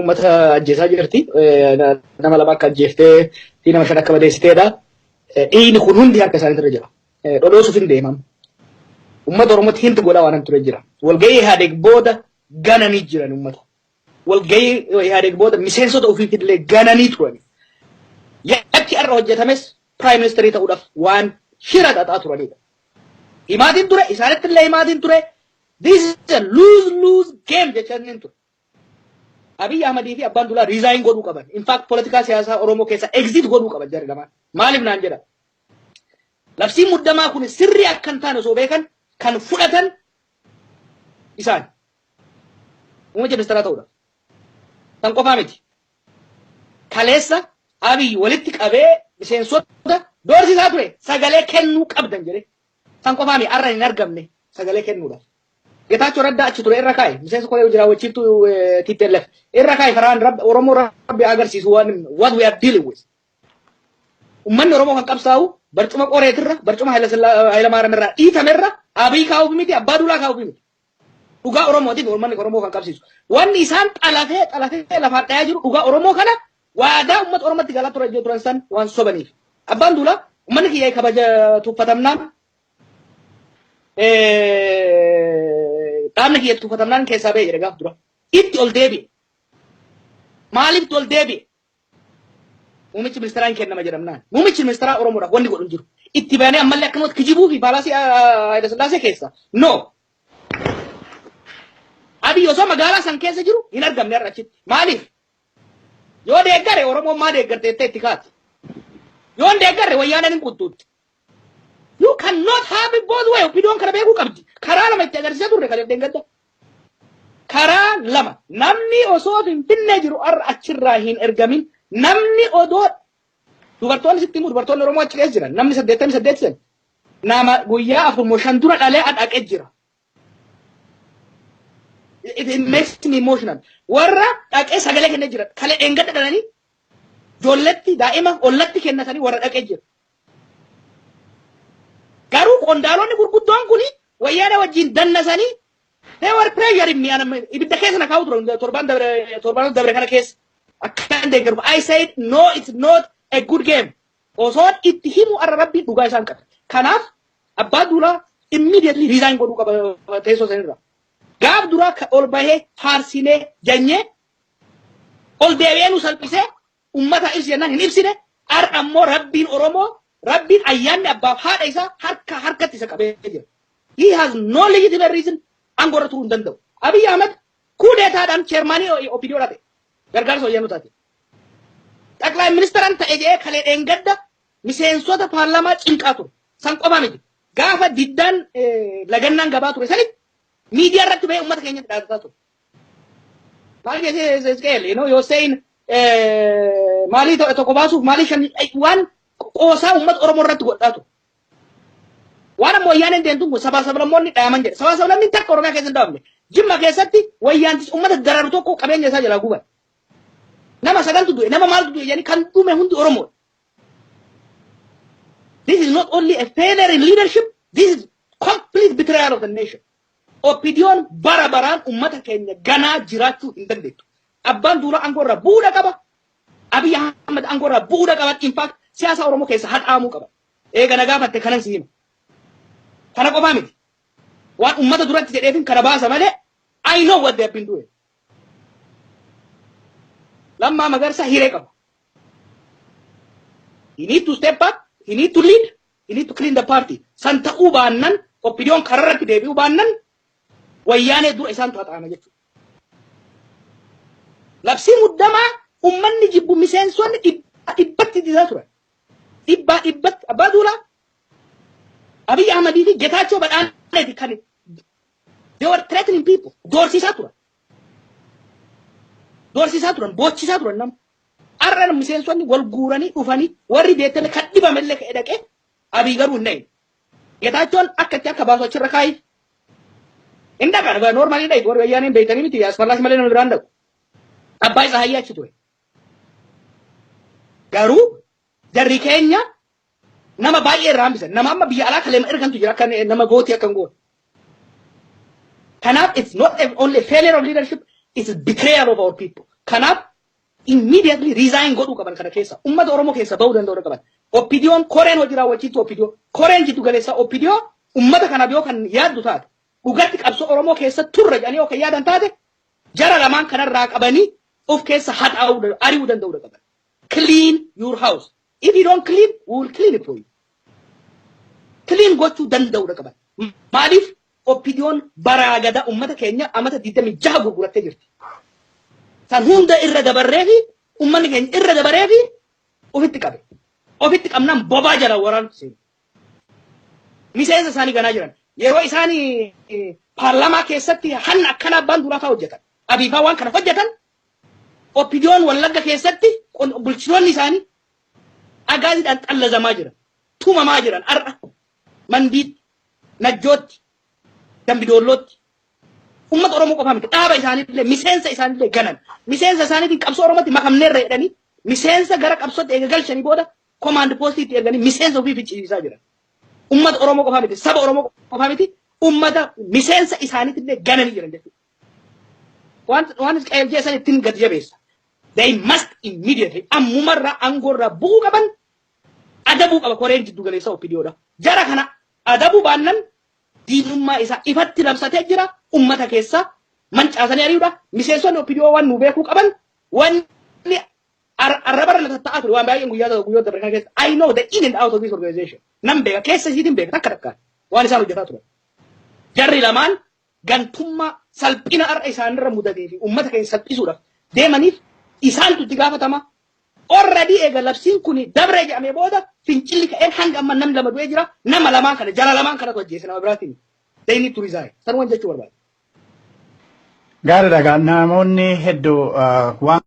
Uummata ajjeesaa jirti. Nama lama akka ajjeeftee fi nama shan akka madeessiteedha. Dhiigni kun hundi harka isaaniitirra jira. Dhodhoosuuf hin deemamu. Uummata Oromootti hinti godhaa waan ture jira. Walgahii Ihaadeeg booda gananii jiran uummata. Walgahii Ihaadeeg booda miseensota ofiitillee gananii turan. Yakki har'a hojjetames prime ministerii ta'uudhaaf waan shira xaxaa turanidha. Himaatiin ture, isaanitti illee himaatiin ture. This is a lose lose game jechaa inni ture. Abiy Ahmadii fi Abbaan Duulaa resign godhuu qaban. In fact, poolitikaa siyaasaa Oromoo keessa exit godhuu qaban jarri lamaan. Maaliif naan jedha? Labsiin muddamaa kun sirrii akka hin taane osoo beekan kan fudhatan isaan. Muummicha ministeeraa ta'uudha. Kan qofaa miti. Kaleessa Abiy walitti qabee miseensota doorsisaa ture, sagalee kennuu qabdan jedhee. Kan qofaa miti, har'a hin argamne sagalee kennuudhaaf. Getaachoo Raddaa achi ture irra kaa'e, miseensa koree jiraawwachiiftuu TPLF irra kaa'e. Karaan Oromoo Rabbi agarsiisu waan what we are dealing with. Uummanni Oromoo kan qabsaa'u barcuma qoreetirra, barcuma Hayilamaariyaam irraa dhiitamerra Abiy kaa'uuf miti, Abbaa Duulaa kaa'uuf miti. Dhugaa Oromootiif uummanni Oromoo kan qabsiisu. Wanni isaan xalafee xalafee lafaan dhayaa jiru dhugaa Oromoo kana waadaa uummata Oromootti galaa ture turan san waan sobaniif. Abbaan Duulaa uummanni kiyya kabaja tuffatamnaan, dhaabni kiyya tuffatamnaan keessaa ba'e jedhe gaaf dura. Itti ol deebi'e. Maaliif itti ol deebi'e? Muummichi ministeeraa hin kennama jedhamnaan. Muummichi ministeeraa Oromoodhaaf wanni godhu hin jiru. Itti baanee ammallee akkanumatti kijibuu fi palaceii Hayila Sillaasee keessa. No. Abiy osoo magaalaa san keessa jiru hin argamne har'a achitti. Maaliif? Yoo deeggare Oromoon maa deeggarte jettee itti kaati. Yoo hin deeggarre wayyaaneen hin quttuutti. You cannot have it both way. OPDOn kana beekuu qabdi. Karaa lama itti agarsiisaa turre kan deeggadda. Karaa lama namni osoo Finfinnee jiru har'a achirraa hin ergamin, namni odoo dubartoonni sitti himu, dubartoonni Oromoo achi keessa jiran namni 88 san nama guyyaa 4 moo 5 dura dhalee dhaqee jira. It makes me emotional. Warra dhaqee sagalee kennee jira. Kalee dheengadda dhalanii ijoolletti daa'ima ollatti kennatanii warra dhaqee jira. Garuu qondaalonni gurguddoon kuni wayyaana wajjin dannasanii, they were pressuring me, ibidda keessa na kaa'u turan torban dabre, torban dabre kana keessa. Akkan deeggaru. I said, "No, it's not a good game." Osoon itti himu arra Rabbiin dhugaa isaan qaba. Kanaaf Abbaa Duulaa immediately resign godhuu qaba teessoo sanirra. Gaaf duraa ol bahee faarsinee janyee ol deebi'ee nu salphisee ummata ibsi jennaan hin ibsine. Har'a ammoo Rabbiin Oromoo, Rabbiin ayyaanni abbaaf haadha isaa harka harkatti isa qabee jira. He has no legitimate reason, aangoo irra turuu hin danda'u. Abiy Ahmed kuudeetaadhaan chairmanii OPDO ta'e. Gargaarsa wayyaanuu taate. ጠቅላይ ministeeran ta'e jedhee kalee dheengadda miseensota paarlaamaa cinqaa ture. San qofaa miti. Gaafa diddaan lagannaan gabaa ture sanitti miidiyaa irratti bahee uummata keenyatti dhaadataa ture. Maal jechee Isqeel, you're saying maalii tokko baasuuf maalii shan waan qoosaa uummata Oromoo irratti godhaa ture. Waan ammoo wayyaaneen deemtuun kun sabaa sablammoonni dhaaman jedhe. Sabaa sablammiin takka Oromiyaa keessa hin dhaabne. Jimma keessatti wayyaantis uummata dararu tokko qabeenya isaa jalaa guban. Nama sagaltu du'e, nama maaltu du'e jedhanii kan dhume hundi Oromoodha. This is not only a failure in leadership, this is complete betrayal of the nation. OPDOn bara baraan uummata keenya ganaa jiraachuu hin dandeettu. Abbaan Duulaa aangoo irraa bu'uudha qaba. Abiy Ahmed aangoo irraa bu'uudha qaba. In fact, siyaasa Oromoo keessa haxaamuu qaba. Eega na gaafatte kanan si hima. Kana qofaa miti. Waan uummata duratti jedheefin kana baasa malee, I know what they have been doing. Lammaa Magarsaa hiree qaba. He need to step up. He need to lead. He need to clean the party. San ta'uu baannan, OPDOn kararratti deebi'uu baannan, wayyaanee dura isaan haxaama jechuudha. Labsii muddamaa uummanni jibbu miseensonni dhibbaa dhibbatti didaa turan. Dhibbaa dhibbatti Abbaa Duulaa, Abiy Ahmadii fi Getaachoo Badhaaneeti kan they were threatening people. Doorsisaa turan. Doorsisaa turan, boochisaa turan nama. Har'a miseensonni wal guuranii dhufanii warri deettanii kan dhibamellee ka'e dhaqee, Abiy garuu hin dhaqne. Getaachoon akka itti akka baasu achirra kaayi. Hin dhaqan, normalii dhayitu, warri wayyaaneen beeytanii miti, asfallaashi malee nama biraan dhaqu. Abbaa isaa hayyaa achi ture. Garuu jarri keenya nama baay'ee irraa hambisan. Nama amma biyya alaa kaleema ergantu jira akka nama gootii akka hin goone. Kanaaf it's not only a failure of leadership, it's a betrayal of our people. Kanaaf immediately resign godhuu qaban kana keessa. Uummata Oromoo keessa bahuu danda'uu qaban. OPDOn, koreen hojii raawwachiistu OPDO, koreen jiddu galeessaa OPDO, uummata kanaaf yoo kan yaaddu taate, dhugatti qabsoo Oromoo keessa turre jedhanii yoo kan yaadan taate, jara lamaan kanarraa qabanii of keessa haxaa'uu, ari'uu danda'uu qaban. Clean your house. If you don't clean, we will clean it for you. Clean gochuu danda'uu qaban. Maaliif? OPDOn baraa gada uummata keenya amata 26 gurgurattee jirti. San hunda irra dabarree fi uummanni keenya irra dabaree fi ofitti qabe. Ofitti qabnaan bobaa jala waraantu seenu. Miseensa isaanii ganaa jiran. Yeroo isaan paarlaamaa keessatti hanna akkana abbaan duraa fa'aa hojjetan. Abiifaa waan kana hojjetan. OPDOn Wallagga keessatti bulchitoonni isaanii agaaziidhaan xallazamaa jiran. Tumamaa jiran har'a. Mandiitti, Najjootti, Dambidoollootti. Uummata Oromoo qofaa miti. Dhaaba isaaniillee, miseensa isaaniillee ganan. Miseensa isaaniitiin qabsoo Oromootti makamneerra jedhanii miseensa gara qabsootti eega galchanii booda command postiitti erganii miseensa ofii ficcisiisaa jiran. Uummata Oromoo qofaa miti. Saba Oromoo qofaa miti. Uummata miseensa isaaniitillee gananii jiran jechuudha. Waan qajeelchee san ittiin gadi jabeessa. They must immediately ammumarraa aangoorraa bu'uu qaban, adabuu qaba koreen jiddu galeessa OPDOdha. Jara kana adabuu baannan diinummaa isaa ifatti labsatee jira, ummata keessa mancaasanii ari'uudha. Miseensonni OPDO waan nu beekuu qaban, wanni arrabarra tatta'aa ture waan baay'een guyyaa guyyoota dabre kana keessa, I know the in and out of this organization. Nan beeka, keessa isiitiin beeka takka takkaan waan isaan hojjetaa turan. Jarri lamaan gantummaa salphina har'a isaanirra mudatee fi ummata keenya salphisuudhaaf deemaniif isaantu itti gaafatama. Already eega labsiin kun dabree jedhamee booda fincilli ka'een hanga amma namni lama du'ee jira. Nama lamaan kana, jara lamaan kanatu ajjeese, nama biraatiin. They need to resign. Sanuman jechuu barbaada. Gaariidha, namoonni hedduu waan